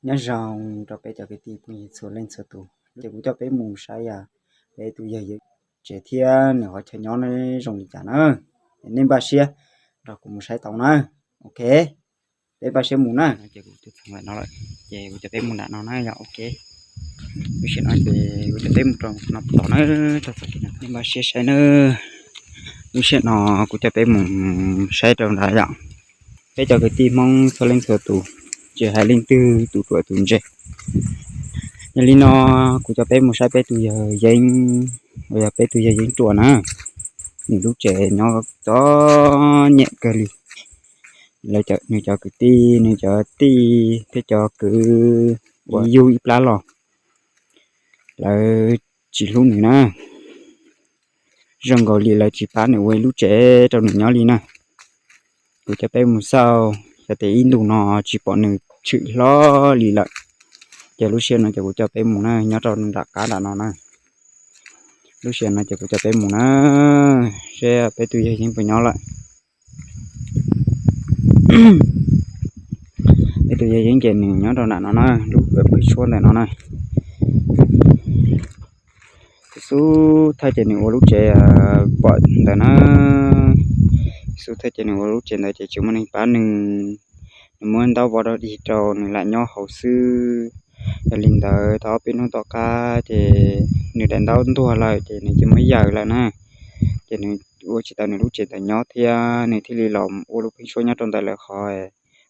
Nyob zoo rau peb cov kwv tij phooj ywg txhua leej txhua tus, ces kuv coj peb mus saib peb tus yawg Yeeb tsev thiab nws qhov chaw nyob zoo li cas na. Nej npaj siab nrog kuv mus saib tau na. Ok, peb npaj siab mus na. Ces kuv coj peb mus nram no na yom. Ok, lub sij hawm no ces kuv coj peb mus rau no tom na, nej npaj siab saib na. Lub sij hawm no kuv coj peb mus saib rau nrad yom. Peb cov kwv tij Hmoob txhua leej txhua tus, tsis hais leej twg tus ruam tus ntse. Yog li no kuv coj peb mus saib peb tus yawg Yeeb, uas yog peb tus yawg Yeeb ruam na. Nws lub tsev nyob txom nyem kawg li. Lawv, nws cov kwv tij, nws cov tij thiab cov kwv uas yug ib plab los, lawv tsis hlub nws na. Zoo nkaus li lawv tsis pab nws ua ib lub tsev rau nws nyob li na. Kuv coj peb mus xauj, xyov tes ib ntus no tsis pom nws tshwm hlo li lawm. Ces lub sij hawm no ces kuv coj peb mus na, nyob rau nram qab nram no na. Lub sij hawm no ces kuv coj peb mus na, seb peb tus yawg Yeeb puas nyob lawm. Peb tus yawg Yeeb ces nws nyob rau nram no na, lub pem pwg tshuab ntawm no na. Xub thawj ces nws ua lub tsev pom ntawd na. Xub thawj ces nws ua lub tsev ntawd ces tsis muaj neeg pab nws, nws muab ntaub vov dog dig rau nws lam nyob hauv xwb. Yog li ntawd tau ob peb hnub tom qab ces nws daim ntaub ntuag lawm ces nws cia li muab yaws lawm na. Ces nws ua tsis tau nws lub tsev ntawd nyob thiab nws thiaj li los ua lub pheeb suab nyob rau ntawm lawv qhov,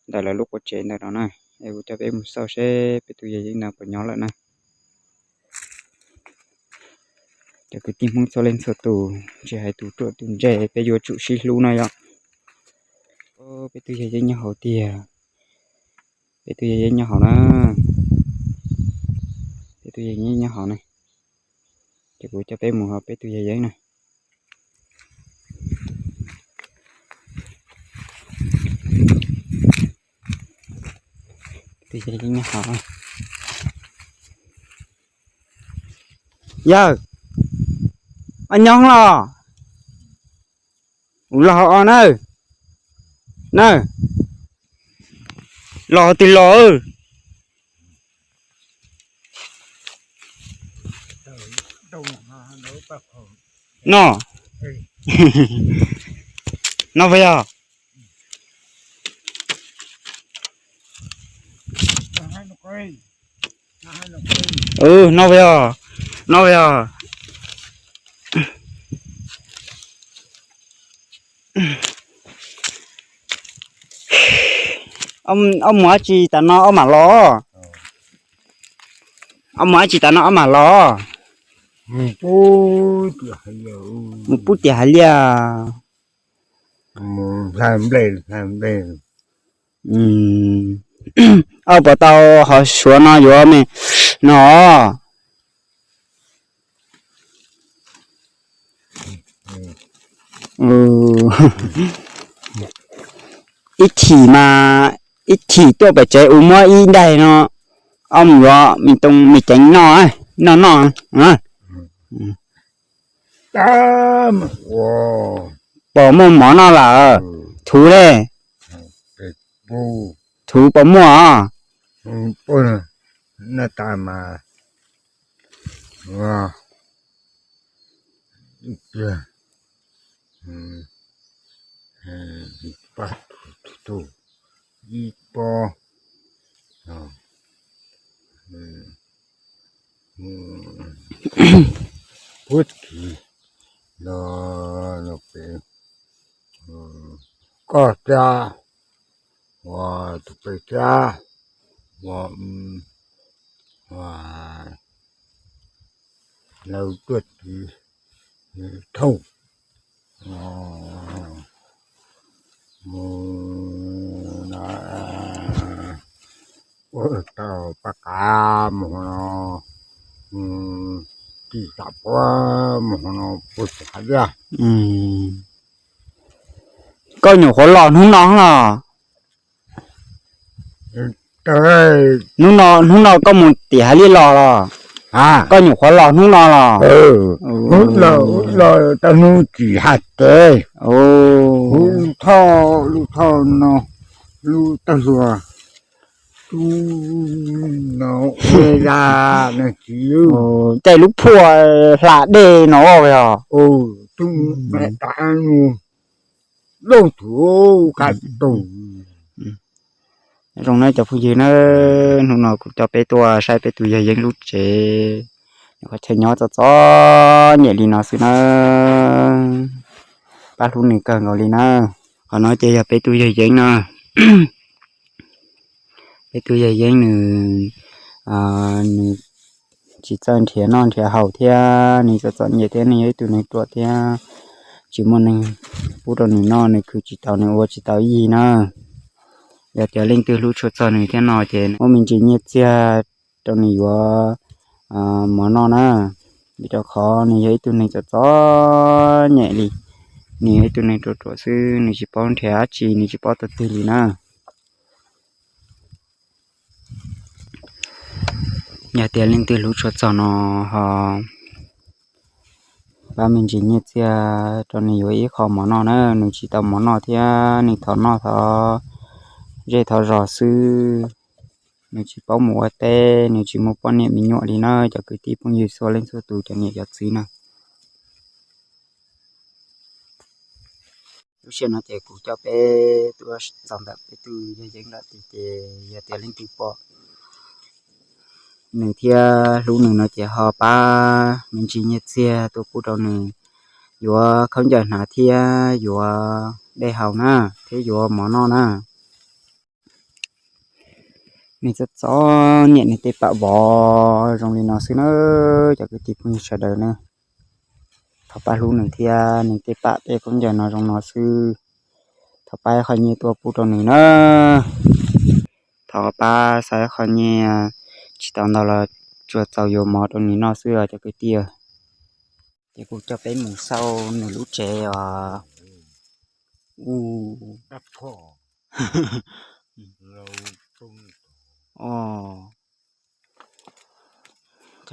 ntawm lawv lub qub tsev ntawm no na. Es kuv coj peb mus xauj seb peb tus yawg Yeeb ntawd puas nyob lawm na. Cov kwv tij Hmoob txhua leej txhua tus, tsis hais tus ruam tus ntse, peb yuav tsum sib hlub no yom. Peb tus yawg Yeeb nyob hauv tiag. Peb tus yawg Yeeb nyob hauv na. Peb tus yawg Yeeb nyob hauv na. Ces kuv coj peb mus hauv peb tus yawg Yeeb na. Tus yawg Yeeb nyob hauv. Yawg, o nyob los, los hauv os na. Na, los twg los? No, no puas yog? No puas yog? No puas yog? Ob mus dab tsi tas no ob mam los? Ob mus dab tsi tas no ob mam los? Mus pub tias hais liaj. Ob puas tau ho suav no yuav me no? Ib thim mas, ib thim tuaj pem tsev u muab ib daig no, ob mus yuav me too me ceev noj, noj noj. Pom muaj mov noj lawm, thuv ne? Thuv pom muaj os. Ib pob, puag txiv, no, no pem, koj thiab, ua tus pem thiab, ua, ua, lawv tuaj txiv, thauj, mus, ua tau paj qav mus no, tis xam puab mus no puag txiv hav liaj. Koj nyuam qhuav los hnub no los? Hnub no, hnub no koj mus tim hav liaj los los? Koj nyuam qhuav los hnub no los? Los tau hnub tsis haj tsev. Lub thoj, lub thoj no, lub tawg hluas, lub Caij lub phuaj hla dej no yog. Zoo na cov phooj ywg na, hnub no kuv coj peb tuaj saib peb tus yawg Yeeb lub tsev. Qhov chaw nyob txom txom nyem li no xwb na. Pab hlub nws kawg nkaus li na. Qhov no ces yog peb tus yawg Yeeb na. Peb tus yawg Yeeb nws, nws tsis txawj nrhiav noj nrhiav haus thiab nws txom txom nyem thiab nws yog ib tug neeg ruam thiab tsis muaj neeg pub rau nws noj, nws khwv tsis tau, nws ua tsis tau ib yig na. Yog tias leej twg hlub tshua txog nws thiab no ces muab me ntsis nyiaj txiag rau nws yuav mov noj na, vim rau qhov nws yog ib tug neeg txom txom nyem li. Nws yog ib tug neeg ruam ruam xwb, nws tsis paub nrhiav dab tsi, nws tsis paub tau twg li na. Yog tias leej twg hlub tshua txog no ho pab me ntsis nyiaj txiag rau nws yuav ib qho mov noj na, nws tsis tau mov noj thiab nws thov noj thov zej thov zos xwb. Nws tsis paub mus ua teb, nws tsis muaj poj niam me nyuam li na cov kwv tij phooj ywg txhua leej txhua tus cov niam cov txiv na. Lub sij hawm no ces kuv coj peb tuaj txog ntawm peb tus yawg Yeeb lawm tiag, ces yog tias leej twg pom nws thiab hlub nws no ces ho pab me ntsis nyiaj txiag tuaj pub rau nws yuav khaub ncaws hnav thiab yuav dej haus na, thiab yuav mov noj na. Nws txom txom nyem nws tej pam vov zoo li no xwb na, cov kwv tij phooj ywg sawv daws na. Thov pab hlub nws thiab nws tej pam tej khaub ncaws no zoo no xwb. Thov pab ib qho nyiaj tuaj pub rau nws na. Thov pab xa ib qho nyiaj tsis tau ntau los tsuas txaus yuav mov rau nws noj xwb os cov kwv tij. Ces kuv coj peb mus xauj nws lub tsev os. U, cov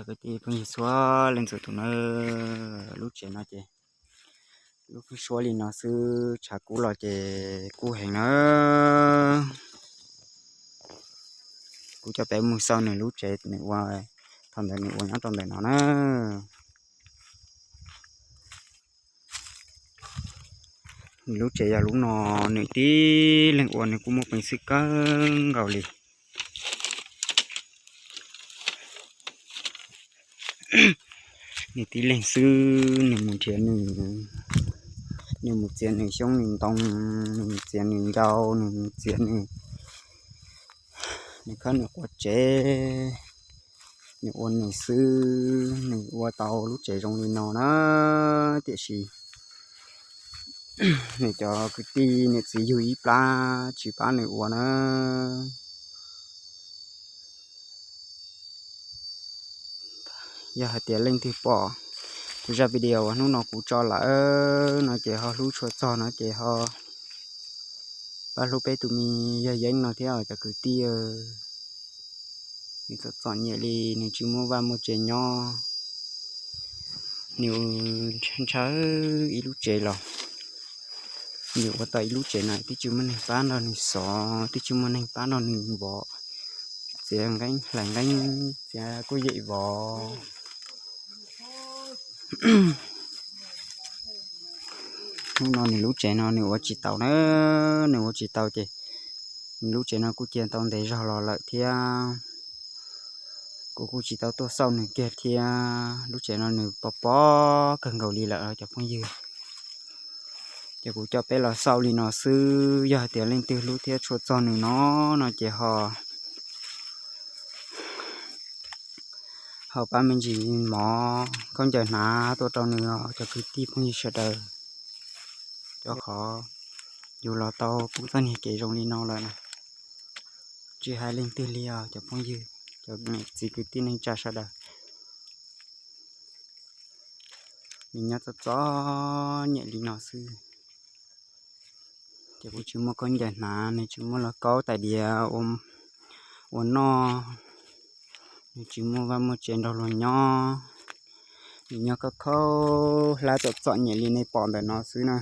kwv tij phooj ywg txhua leej txhua tus na, lub tsev no ces lub suab li no xwb, tshav kub los ces kub heev na. Kuv coj peb mus xauj nws lub tsev, nws ua, thaum ntawd nws ua nyob rau ntawm no na. Nws lub tsev yog lub no, nws tib leeg ua nws kuj muaj peev xwm kawg nkaus li. Nws tib leeg xwb, nws mus nrhiav nws, nws mus txiav nws xyoob nws ntoo, nws mus txiav nws ncau, nws mus txiav nws, nws khawb nws quav tsev, nws ua nws xwb, nws ua tau lub tsev zoo li no na. Tiam sis nws cov kwv tij niam txiv yug ib plab tsis pab nws ua na. Yog hais tias leej twg pom kuv zaj video uas hnub no kuv tso lawm no ces ho hlub tshua txog no ces ho pab hlub peb tus me yawg Yeeb no thiab cov kwv tij. Nws txom txom nyem li, nws tsis muaj vaj muaj tsev nyob, nws ntshaw ib lub tsev los nws ua tau ib lub tsev na, twb tsis muaj neeg pab nrog nws xov, twb tsis muaj neeg pab nrog nws vov, txiav nqeeb hlais nqeeb, txiav kuj yem vov. Hnub no nws lub tsev no nws ua tsis tau na, nws ua tsis tau ces nws lub tsev no kuj cia tau ntev zog los lawm thiab. Kuv kuj tsis tau tuaj xauj nws kiag thiab, lub tsev no nws pov pob kawg nkaus li lawm cov phooj ywg. Ces kuv coj peb los xauj li no xwb, yog hais tias leej twg hlub thiab tshua txog nws no, no ces ho ho pab me ntsis mov khaub ncaws hnav tuaj rau nws os cov kwv tij phooj ywg sawv daws. Cov qhov yus los tau poob txoj niag kev zoo li no lawm na, tsis hais leej twg li os cov phooj ywg, cov niam txiv kwv tij neej tsa sawv daws. Nws nyob txom txom nyem li no xwb. Ces kuj tsis muaj khaub ncaws hnav, nws tsis muaj lauj kaub tais diav ua noj, nws tsis muaj vaj muaj tsev nrog luag nyob, nws nyob khaub khaub hlab txom txom nyem li nej pom ntawm no xwb na.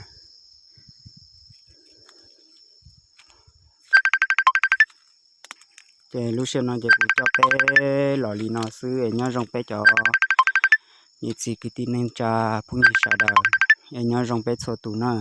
Ces lub sij hawm no ces kuv coj peb los li no xwb es nyob zoo peb cov niam txiv kwv tij neej tsa phooj ywg sawv daws, es nyob zoo peb txhua tus na.